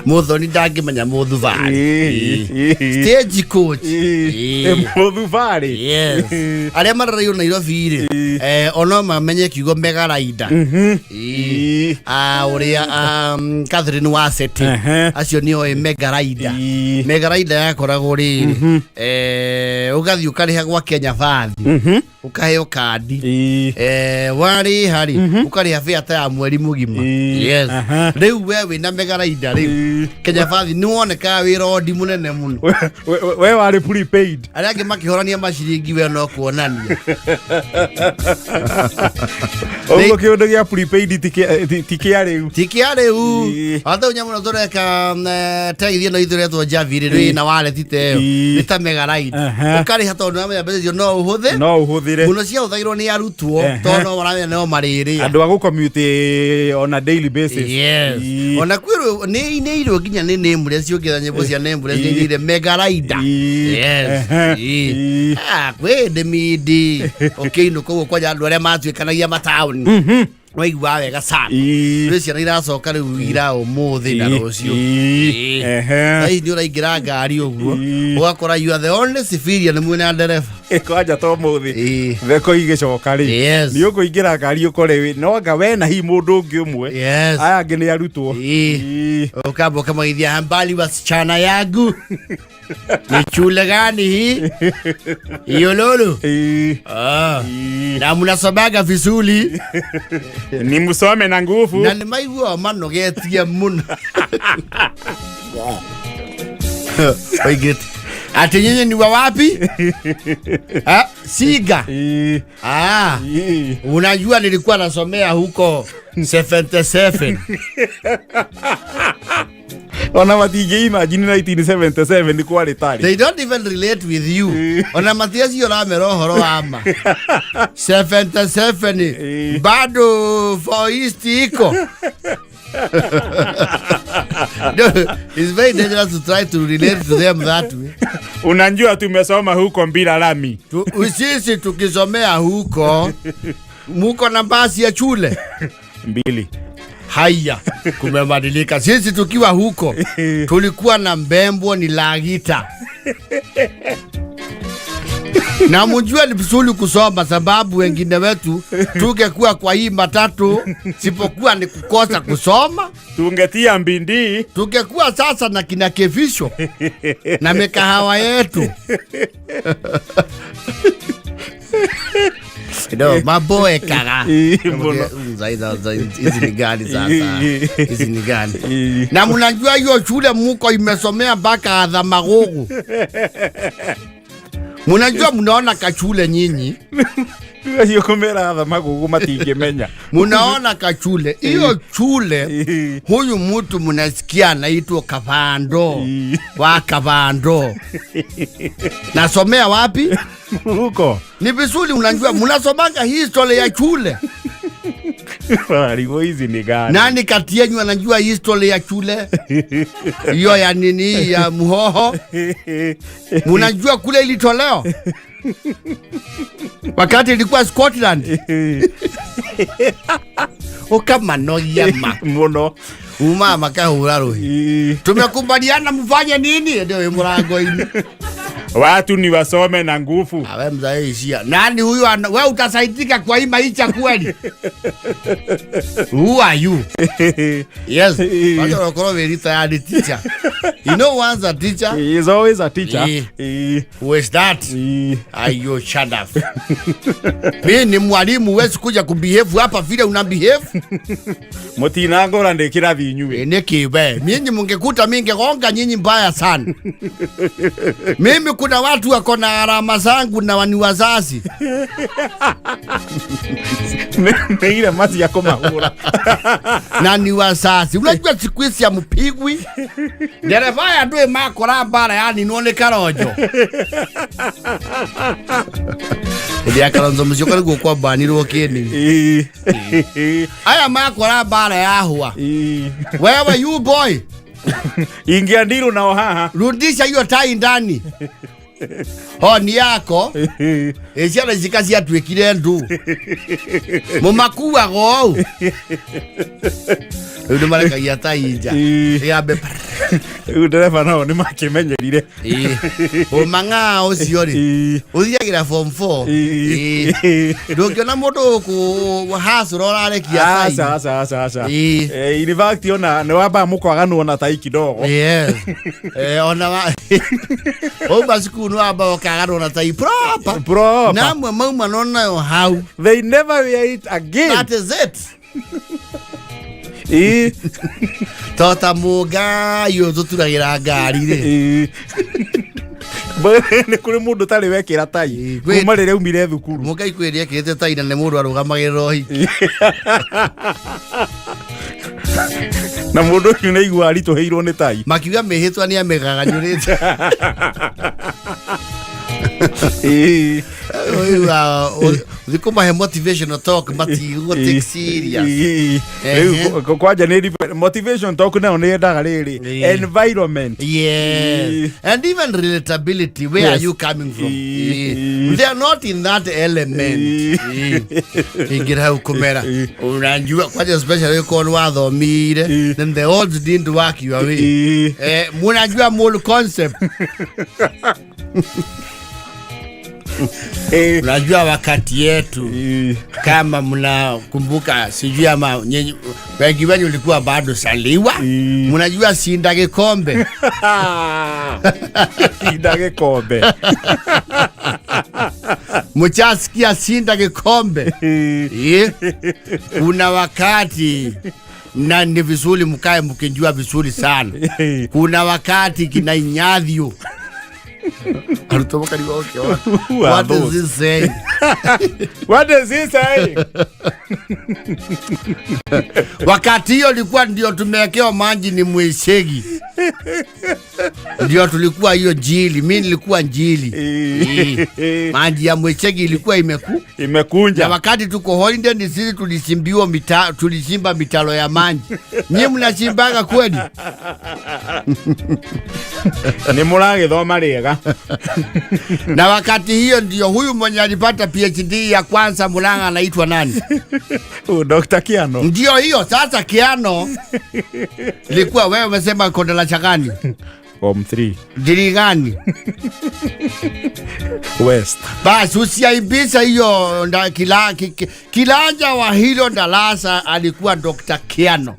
mũthoni ndangĩmenya mũthubarĩ. Stage coach. Mũthubarĩ. Yes, arĩa mararĩirwo Nairobi rĩ, ono mamenye kiugo megaraida. Ah, ũrĩa Catherine Waseti, acio nĩoĩ megaraida. Megaraida yakoragwo rĩrĩ, ũgathiĩ ũkarĩha gwa Kenya Bathi, ũkaheo kandi, warĩha rĩ, ũkarĩha fare ta ya mweri mũgima. Yes. Rĩu we wĩna megaraida rĩu Kenya Bathi nĩ wonekaga wĩ rondi mũnene mũno. We warĩ prepaid. Arĩa angĩ makĩhorania maciringi, we no kuonania. Ũguo kĩũndũ gĩa prepaid ti kĩa rĩu. Ti kĩa rĩu. Hata ũnya mũno tũreka tegithi ĩno itũ ĩretwo Javi rĩ, rĩ na wallet ta ĩyo. Nĩ Ta Mega Ride. Ũkarĩha tondũ nĩwamenya mbeca icio no ũhũthĩ No ũhũthĩre. Mũno ciahũthagĩrwo nĩ arutwo tondũ no maramenya no marĩrĩa. Andũ a gũcommute on a daily basis. Yes. Ona kwĩrwo nĩ inĩirwo nginya nĩ Nameless, ũngĩetha nyĩmbo cia Nameless nĩ inĩire Mega Rider. Yes. Ah, kwĩ hĩndĩ mindi ũkĩinũka ũguo kwanja andũ arĩa matuĩkanagia mataũni waiguaga wega sana. Rĩu ciana iracoka rĩu ira ũmũthĩ na rũciũ. Thaa ici nĩ ũraingĩra ngari ũguo ũgakora you are the only civilian mwĩna ndereba. Kwanja to mũthĩ theko igĩcoka rĩ, nĩ ũkũingĩra ngari ũkore no anga we na hihi mũndũ ũngĩ ũmwe, aya angĩ nĩ arutwo. Ukamba ukamwambia, "Habari wasichana yangu, ni shule gani hii Iyololo?" Ah. Na mnasomaga vizuri? Ni musome na nguvu. Na nĩ maiguaga manogetie mũno. Oigĩte atĩ nyinyi ni wa wapi? Ah, Siga. Ah, unajua nilikuwa nasomea huko 77. Ona matingĩ imagine 1977 nĩ kwarĩ tarĩ. They don't even relate with you. Ona matiacio ũramera ũhoro wa ma 77. Bado for East iko. No, it's very dangerous to try to relate to them that way. Unajua tumesoma huko bila lami. Sisi tukisomea huko, muko na basi ya shule? Mbili. Haya, kumebadilika. Sisi tukiwa huko tulikuwa na mbembo ni lagita na mjue ni vizuri kusoma, sababu wengine wetu tungekuwa kwa hii matatu sipokuwa ni kukosa kusoma. Tungetia bidii. Tungekuwa sasa na kina kevisho na mikahawa yetu no maboekaga. Mũno. Hizi ni gani sasa? Hizi ni gani? Na mnajua hiyo shule muko imesomea mpaka adhamagogo. Mnajua mnaona kachule nyinyi. Acio kũmera thamagugu matingĩmenya. Mnaona kachule hiyo chule, huyu mtu mnasikia anaitwa Kavando wa Kavando, nasomea wapi? Huko. Ni vizuri unajua mnasomanga history ya shule. Warigwo hizi ni gani? Nani kati yenu anajua history ya shule hiyo ya nini ya Muhoho? Mnajua kule ilitolewa wakati ilikuwa Scotland? Ukamanogia ma Mũno. Uma makahura ruhi. Tumekubaliana mfanye nini? Ndio wĩ mũrango-inĩ. Watu ni wasome na nguvu. Awe mzae ishia. Nani huyu we utasaidika kwa hii maisha kweli? Who are you? Yes. Watu wakorwo wĩ retired teacher. You know once a teacher He is always a teacher. Who is that? Ayo, shut up. Mimi ni mwalimu, huwezi kuja kubehave hapa vile una behave. Mũtinangũra ndĩ kĩrathi inyuĩ. Nĩkĩ we? Nyinyi mungekuta mimi ningegonga nyinyi mbaya sana. Mimi kuna watu wako na alama zangu na ni wazazi. Nĩ irema cia kũmahũra. Na ni wazazi. Unajua siku hizi hamupigwi. Dereva ya ndui makora mbara yani none Karonjo. Hĩndĩ ya Kalonzo Musyoka nĩguo kwambanirwo kĩni. Aya makora mbara yahwa. Wewe, you boy, Ingia ndiru nao haha. Rudisha hiyo tai ndani. Honi yako. Ĩ ciana ici ciatuĩkire ndu. Mũmakuaga ũũ. Rĩu nĩ marekagia tai nja. Ĩgambe. Rĩu ndereba nao nĩ makĩmenyerire. Ũmang'aa ũcio rĩ. Ũthiagĩra form 4. Ndũngĩona mũndũ gũkũ hacũra ũrarekia tai. Aca, aca, aca, aca. In fact ona nĩ wambaga mũkwaganwo na tai kidogo. Yes. Ona wa wauma cukuru nĩ wamba ũkaganwo na tai proper. Proper. Na amwe mauma no nayo hau. They never wear it again. That is it. To ta mũngai ũyũ tũturagĩra ngari rĩ. Nĩ kũrĩ mũndũ tarĩ wekĩra tai kuma rĩrĩa aumire thukuru. Mũngai kwĩ rĩ ekĩrĩte tai na nĩ mũndũ arũgamagĩrĩra ũhiki. Na mũndũ ũcio nĩ aigua aritũhĩirwo nĩ tai. Makiuga mĩhĩtwa nĩ amĩgaganyũrĩte. Ũthiĩ kũmahe motivational talk matigũ take serious. Rĩu kwanja nĩ motivation talk nayo nĩ yendaga rĩrĩ environment. Yes. And even relatability, where are you coming from? They are not in that element. Ingĩra hau kũmera. Unajua kwanja especially korwo nĩ wathomire, then the odds didn't work your way. Eh, munajua mole concept. Unajua wakati yetu kama mnakumbuka, sijui ama nyinyi wengi wenu ulikuwa bado saliwa, mnajua sinda gikombe. Sinda gĩkombe. Mchasikia sinda gikombe? Kuna wakati na ni vizuri mkae mkijua vizuri sana, kuna wakati kina inyadhio arutwo makarigwo, "Okay, Who are what is those?" this saying? What is he saying? Wakati hiyo ilikuwa ndio tumewekewa maji ni mwishegi, ndio tulikuwa hiyo jili, mi nilikuwa njili. Maji ya mwishegi ilikuwa imeku na Imekunja. Wakati tuko holiday ni sisi tulichimbiwa tulichimba mitaro ya maji. Nyie mnachimbaga kweli? Nĩ mũragĩthoma rĩega. Na wakati hiyo ndio huyu mwenye alipata PhD ya kwanza Murang'a anaitwa nani? Oh, Dr. Kiano. Ndio hiyo sasa Kiano ilikuwa wewe umesema kondala chagani? Form 3. Diri gani? West. Basi usiaibisha hiyo kilanja wa hilo darasa alikuwa Dr. Kiano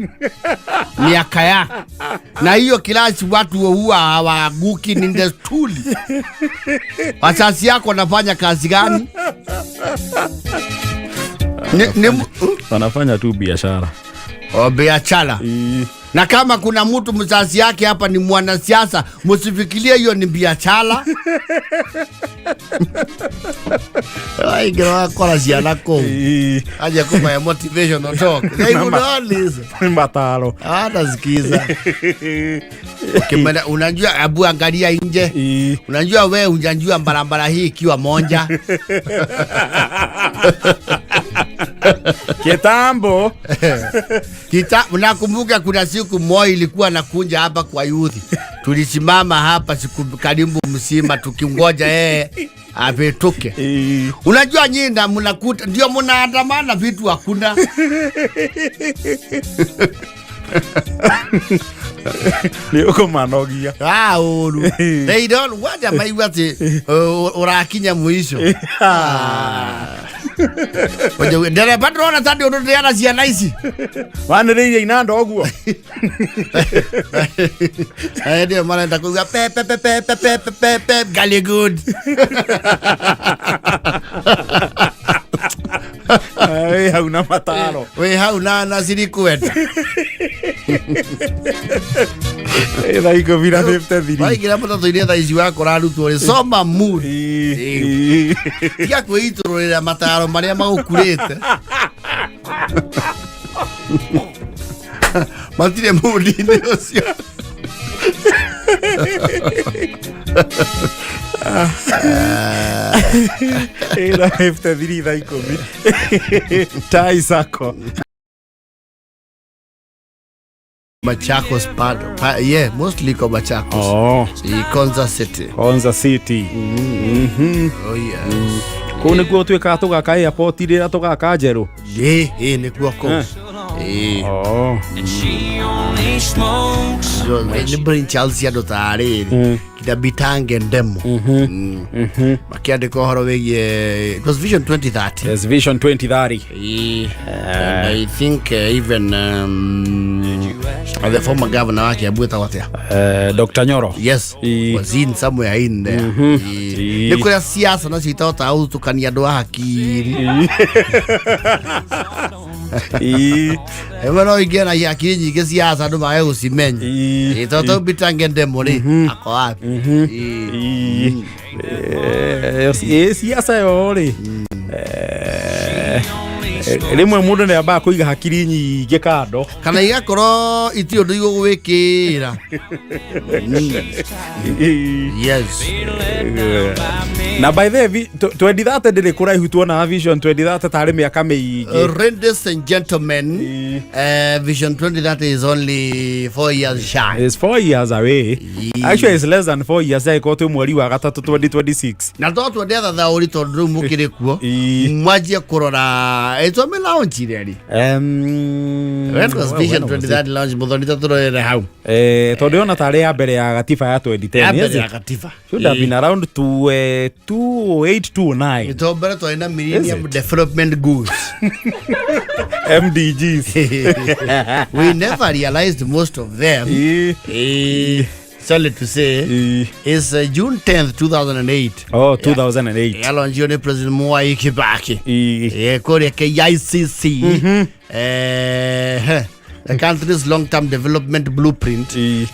miaka yake, na hiyo kilasi watu huwa hawaanguki, ni desturi. Wazazi yako wanafanya kazi gani? Ni Wanafanya tu biashara. Oh, biashara. Na kama kuna mtu mzazi yake hapa ni mwanasiasa, msifikirie hiyo ni biashara. Aingĩra wakora ciana kũu aja kũmahe motivational talk. They would not listen. Mataro. Hawatasikiza. Ukimwenda, unajua, abu angalia nje. Unajua we unajua barabara hii ikiwa monja. Kitambo. Nakumbuka kuna siku Moi ilikuwa nakunja hapa kwa youth. Tulisimama hapa siku karibu mzima tukingoja yeye apituke. Unajua nyinyi na mnakuta ndio mnaandamana vitu hakuna. Nĩ ũkũmanogia. Ah, uru. They don't want maigua ati urakinya mwisho. Ah. Oje ndereba ndĩrona ta ndĩ ũndũ ndĩana ciana ici. Wanĩrĩire inanda ũguo. Eh, ndio marenda kuuga pe pe pe pe pe pe pe pe pe gally good. Wĩ hau na mataro. Wĩ hau na sirikwenda. Ĩ thaa 10:53. Waingĩra matatũ-inĩ thaa ici wakora arutwo rĩ soma mood. Tiga kwĩitũrũrĩra mataro marĩa magũkurĩte. Matirĩ mood-inĩ ũcio. Ĩ thaa 53 thaa 10. Tai Sacco. Machakos part, yeah, mostly kwa Machakos. Oh. Si Konza City. Konza City. Oh yes. Kũu nĩkuo twĩkaga tũgaka airport rĩrĩa tũgaka njerũ. Ĩ nĩkuo kũu. Ĩ. Oh. Nĩ brain Charles andũ ta rĩrĩ kina Bitange Ndemo makĩandĩka ũhoro wĩgiĩ, it was Vision 2030. Yes, Vision 2030. Ĩ, and I think even the former governor wake Kiambu etagwo atĩa? Dr. Nyoro. Yes. Was in somewhere in there. Ĩ. Nĩ kũrĩa siasa nacio itahotaga gũthutũkania andũ a hakiri. Ĩmwe no ingĩ na hakiri nyingĩ siasa andũ mage gũcimenya. Ĩ, tondũ Bitange Ndemo rĩ ako wapi? Ĩ. Ĩ siasa yo rĩ. Rĩmwe mũndũ nĩ ambaga kũiga hakiri nyingĩ kando. Kana igakorwo itirĩ ũndũ igũgwĩkĩra. Yes. Na by the way, 2030 ndĩrĩ kũraihu, tuonaga Vision 2030 tarĩ mĩaka mĩingĩ. Ladies and gentlemen, Vision 2030 is only 4 years shy. It's 4 years away. Actually, it's less than 4 years, angĩkorwo twĩ mweri wa gatatũ 2026. Na to twende athathaũri, tondũ rĩu mũkĩrĩ kuo, mwanjie kũrora ĩtwame launchire rĩ. When was Vision When was it? 2030 launch? Mũthoni, ta tũrorere hau. Tondũ yona tarĩ ya mbere ya gatiba ya 2010. Ya mbere Yes, ya it gatiba. should have been around 2 08 29. To mbere twarĩ na Millennium Is it? Development Goals. MDGs. We never realized most of them. Sorry to say, it's June 10th 2008. Oh, 2008. Yalaunchiwe nĩ President Mwai Kibaki. Kũrĩa KICC. The country's long-term development blueprint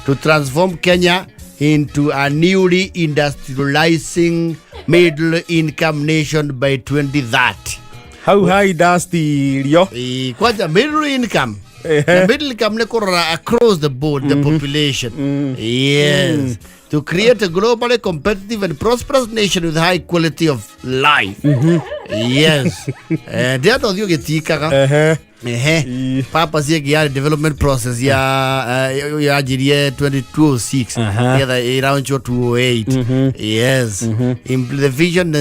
to transform Kenya into a newly industrializing middle income nation by 2030. Hau ha industrial. Kwanza middle income. The middle income nĩ kũrora across the board the population. Yes. To create a globally competitive and prosperous nation with high quality of life. Yes. Ndĩrenda ũthiĩ ũgĩtikaga. Ehe. Purpose ĩngĩ yarĩ development process ya yanjirie 2206, nĩgetha ĩraunchwo 208. Yes. The vision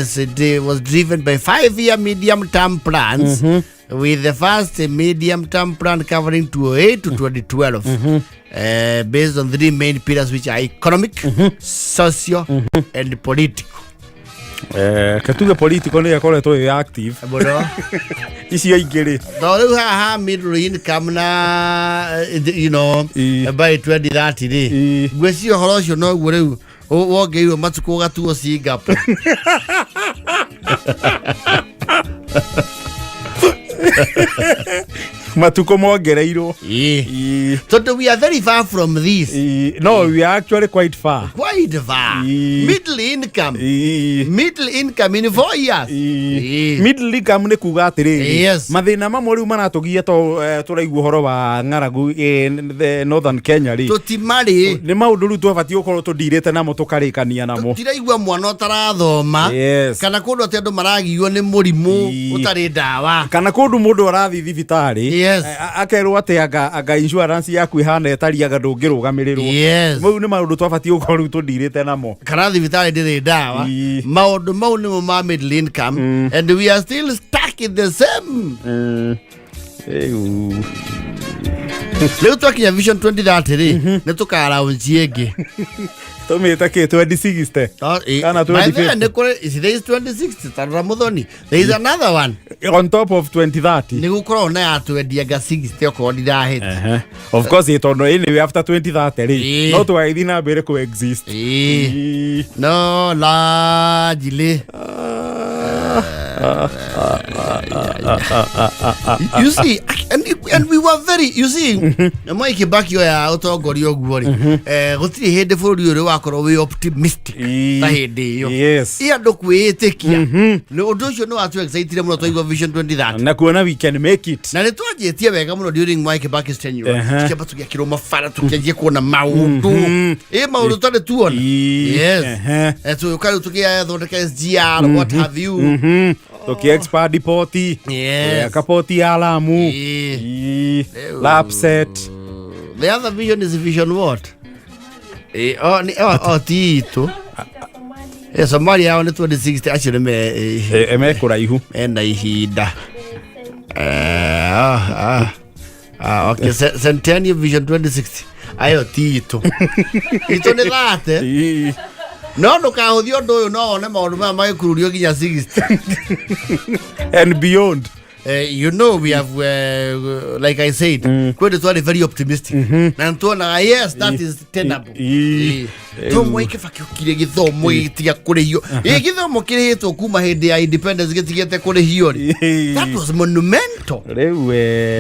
was driven by 5-year medium term plans, with the first medium term plan covering 2008 to 2012, based on three main pillars, which are economic, socio and political. Katuge political nĩ ĩkoretwo ĩ active. Mũno. Icio ingĩ rĩ? To rĩu haha middle income na by 2030 rĩ, ngwĩciria ũhoro ũcio noguo rĩu wongereirwo matukũ ũgatuo Singapore. Matukũ mongereirwo. Tondũ we are very far from this. No, we are actually quite far. Quite far. Middle income, middle income in 4 years. Middle income nĩ kuga atĩrĩrĩ, mathĩna mamwe rĩu maratũgia to tũraigua ũhoro wa ng'aragu in the northern Kenya rĩ, Tũtimarĩ. Nĩ maũndũ rĩu twabatiĩ gũkorwo tũndirĩte namo, tũkarĩkania namo. Tũtiraigua mwana ũtarathoma, kana kũndũ atĩ andũ maragio nĩ mũrimũ ũtarĩ ndawa. Kana kũndũ mũndũ arathiĩ thibitarĩ, akerwo atĩ anga insurance yaku ĩhana ĩtari, anga ndũngĩrũgamĩrĩrwo. Mau nĩ maũndũ twabatiĩ gũkorwo rĩu tũndirĩte namo. Kana thibitarĩ ndĩrĩ ndawa. Maũndũ mau nĩmo ma middle income, and we are still stuck in the same. Rĩu Rĩu twakinya Vision 2030 rĩ, nĩ tũkaraunji ĩngĩ. Tũmĩte kĩ, 2060 kana By the way, 2050? nĩ kũrĩ, there is 2060, tarora mũthoni, there is another one. On top of 2030. Nĩ gũkoragwo na ya twendianga 60 okorwo ndirahĩti. Of course, tondũ anyway after 2030 rĩ, no twagĩthiĩ na mbere kũ exist. No largely, you see, and we were very, you see, Mwai Kibaki oya ũtongoria ũguo rĩ, gũtirĩ hĩndĩ bũrũri ũyũ wakorwo wĩ optimistic ta hĩndĩ ĩyo. Ĩ andũ kwĩĩtĩkia nĩ ũndũ ũcio nĩ watu excitire mũno twaigua Vision 2030. Na kuona we can make it. Na nĩ twanjĩtie wega mũno during Mwai Kibaki's tenure. Tũkĩamba tũgĩakĩrwo mabara, tũkĩanjia kuona maũndũ, ĩ maũndũ tarĩ tuona. Yes. Tũgĩũka rĩu tũgĩthondeka SGR, what have you. Tũkĩ poti. Kapoti ya Lamu. Lapset. The other vision is vision what? Oh, oh, ti itũ. Somalia yao nĩ 2060, acio nĩ me Me kũraihu. Mena ihinda. Okay, Centennial Vision 2060 ayo ti itũ, itũ nĩ 30. No ndũkahũthie ũndũ ũyũ, no wone maũndũ maya magĩkururio nginya 60 And beyond. We have, like I said, kwendĩ twarĩ very optimistic na nĩtuonaga, yes, that is tenable. To Mwai Kibaki okire, gĩthomo gĩtiga kũrĩhio. Ĩ gĩthomo kĩrĩhĩtwo kuma hĩndĩ ya independence gĩtigĩte kũrĩhio rĩ, that was monumental. Rĩu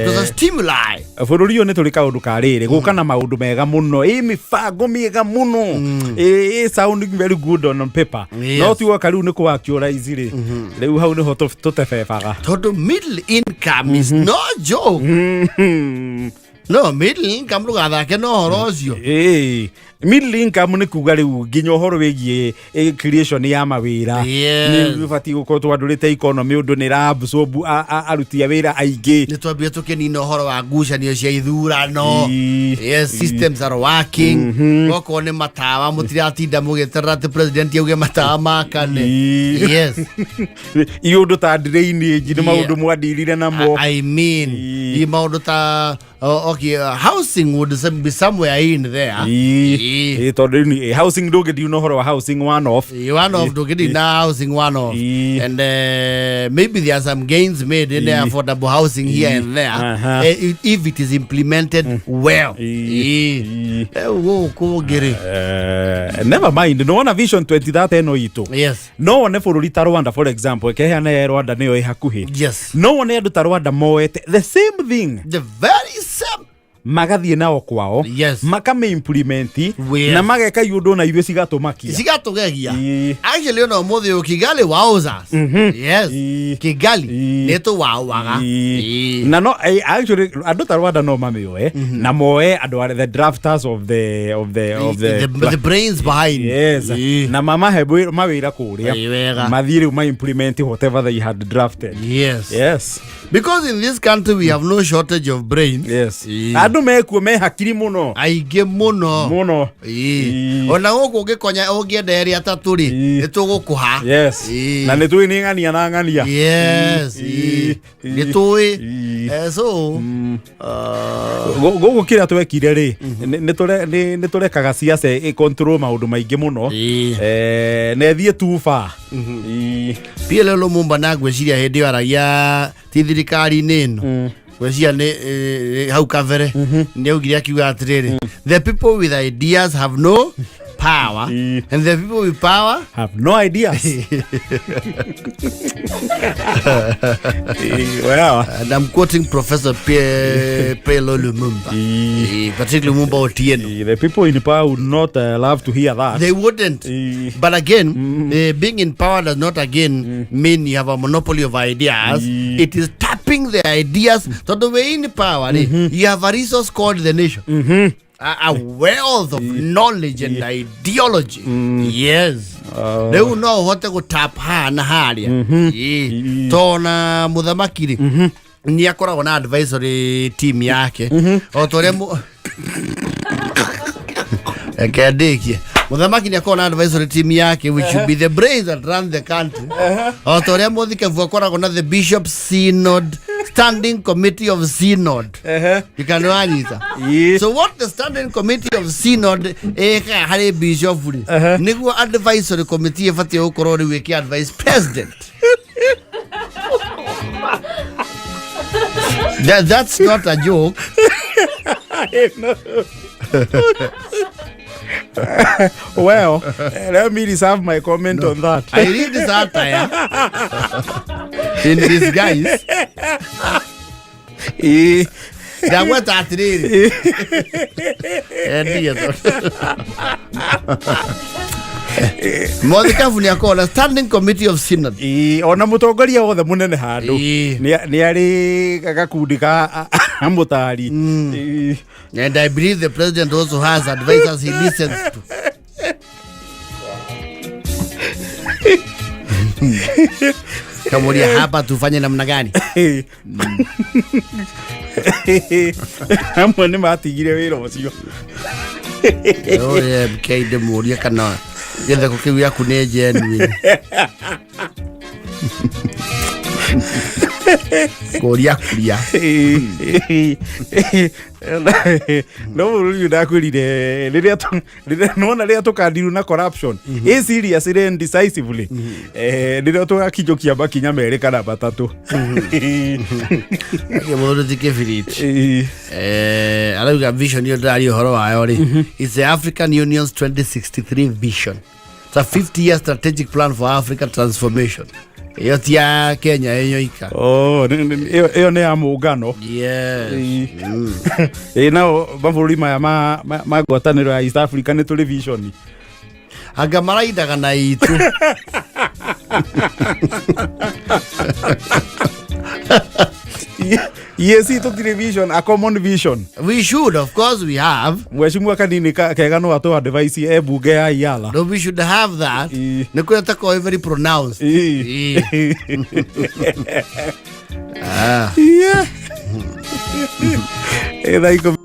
It was a stimuli. Bũrũri ũyũ nĩ tũrĩ kaũndũ ka rĩrĩ gũka na maũndũ mega mũno, ĩ mĩbango mĩega mũno, ĩ sounding very good on paper. No tuoka rĩu nĩ kũ actualize rĩ, rĩu hau nĩho tũtebebaga. Tondũ middle Middle income is no joke. No middle income ndũgathake na ũhoro ũcio. Ĩĩ. Middle income nĩ kuga rĩu nginya ũhoro wĩgiĩ creation ya mawĩra. Yes. Nĩ ũbatiĩ gũkorwo twandũrĩte economy ũndũ nĩ ĩra absorb aruti a wĩra aingĩ. Nĩ twambire tũkĩnina ũhoro wa ngucanio cia ithurano. Ĩĩ. Yes, systems are working. Okorwo nĩ matawa mũtiratinda mũgĩeterera atĩ president auge matawa makane. Ĩĩ. Yes. Iũndũ ta drainage nĩ maũndũ Yeah. mwandirire namo. I mean, Ĩĩ. i maũndũ ta okay, housing would be somewhere in there. Ĩĩ. Ĩĩ. Ĩĩ, tondũ rĩu housing ndũngĩthiĩ na ũhoro wa housing one off. Ĩĩ, one off ndũngĩthiĩ na housing one off. Ĩĩ. And maybe there are some gains made in the Ĩĩ. affordable housing here Ĩĩ. and there. Aha. If it is implemented well. Ĩĩ. Ĩĩ. Rĩu gũkũ ũngĩ-rĩ. Never mind, nĩwona Vision 2030 ĩno itũ. Yes. No wone bũrũri ta Rwanda, for example, ĩkeheana Rwanda nĩyo ĩ hakuhĩ. Yes. No wone andũ ta Rwanda moete the same thing The very same. magathiĩ nao kwao. Yes. Makamĩ-implement Yes. na mageka iũndũ na ithuĩ cigatũmakia. Cigatũgegia. Ĩĩ. Actually ona ũmũthĩ ũyũ Kigali wows us. Yes. Ĩĩ. Kigali Ĩĩ. nĩ tũwawaga. Ĩĩ. Ĩĩ. Na no actually andũ ta Rwanda no mamĩoe na moe andũ arĩa the drafters of the of the of the, The brains behind. Yes. Ĩĩ. Na mamahe mawĩra kũrĩa. Ĩĩ, wega. Mathiĩ rĩu ma implement whatever they had drafted. Yes. Yes. Because in this country we have no shortage of brains. Yes. Ĩĩ. Andũ mekuo me hakiri mũno. Aingĩ mũno. Mũno. Ĩĩ. Ĩĩ. Ona gũkũ ũngĩkonya ũngĩenda erĩ atatũ rĩ, Ĩĩ. nĩ tũgũkũha. Yes. Ĩĩ. Na nĩ tũĩ nĩ ng'ania na ng'ania. Yes. Ĩĩ. Ĩĩ. Nĩ tũĩ. Ĩĩ. So Gũkũ kĩrĩa twekire rĩ, nĩ tũrekaga ciaca ĩ control maũndũ maingĩ mũno. Ĩĩ. Na ĩthiĩ too far. Ĩĩ. PLO Lumumba na ngwĩciria hĩndĩ ĩyo aragia ti thirikari-inĩ ĩno, ngwĩciria nĩ hau kabere nĩ augire akiuga atĩrĩrĩ, the people with ideas have no power Ĩĩ. and the people with power have no ideas. Ĩĩ, well. And I'm quoting Professor PLO Lumumba. Ĩĩ. Patrick Lumumba Otieno. Ĩĩ, the people in power would not love to hear that. They wouldn't. Ĩĩ. But again, being in power does not again mean you have a monopoly of ideas. Ĩĩ. It is tapping the ideas. So the way in power, you have a resource called the nation. A wealth of knowledge and ideology. Yes. Rĩu no ũhote gũtap haha na harĩa. Ĩĩ. Tona mũthamaki rĩ, nĩ akoragwo na advisory team yake o ta ũrĩa reke ndĩkie. Mũthamaki nĩ akoragwo na advisory team yake, which should be the brains that run the country, o ta ũrĩa mũthikebu akoragwo na the bishop synod, standing committee of synod. Ikanwanyita. Ĩĩ. So what the standing committee of synod ĩkaga harĩ bishop rĩ, nĩguo advisory committee ĩbatiĩ gũkorwo rĩu ĩkĩ advise president. That's not a joke. Well, let me reserve my comment on that. I read satire in disguise. Ĩĩ. Ndagweta atĩrĩrĩ, endia mothikabu nĩ akorwo na standing committee of synod. Ĩĩ, ona mũtongoria wothe mũnene handũ Ĩĩ. nĩ arĩ gakundi ka amũtari. Ĩĩ. And I believe the president also has advisors he listens to. Kamuria hapa tufanye namna gani? Amwe nĩ matigire wĩra ũcio. Oye, MK ndĩmũrie kana gĩtheko kĩu gĩaku nĩ genuine. Kũria kuria. No bũrũri ũyũ ndakwĩrire rĩrĩa nĩwona rĩrĩa tũkandiru na corruption ĩ seriously and decisively, rĩrĩa tũgakinyũkia makinya merĩ kana matatũ. Mũthuri ti kĩbiriti. Ĩĩ. Arauga vision ĩyo ndĩraria ũhoro wayo rĩ, it's the African Union's 2063 vision. It's a 50 year strategic plan for Africa transformation. Ĩyo ti ya Kenya ĩyoika. Oh, ĩyo nĩ ya mũngano. Yes. Ĩĩ, nao mabũrũri maya ma ngwatanĩro ya East Africa nĩ tũrĩ vision? Anga maraindaga na itũ. EAC tũtirĩ vision, a common vision. We should, of course we have. Mheshimiwa kanini kega no atũ advice e bunge ya Iala. No, we should have that. Ii. Nĩ kũrĩa takoragwo very pronounced. Ii. Ii. Yeah. Thaa 10.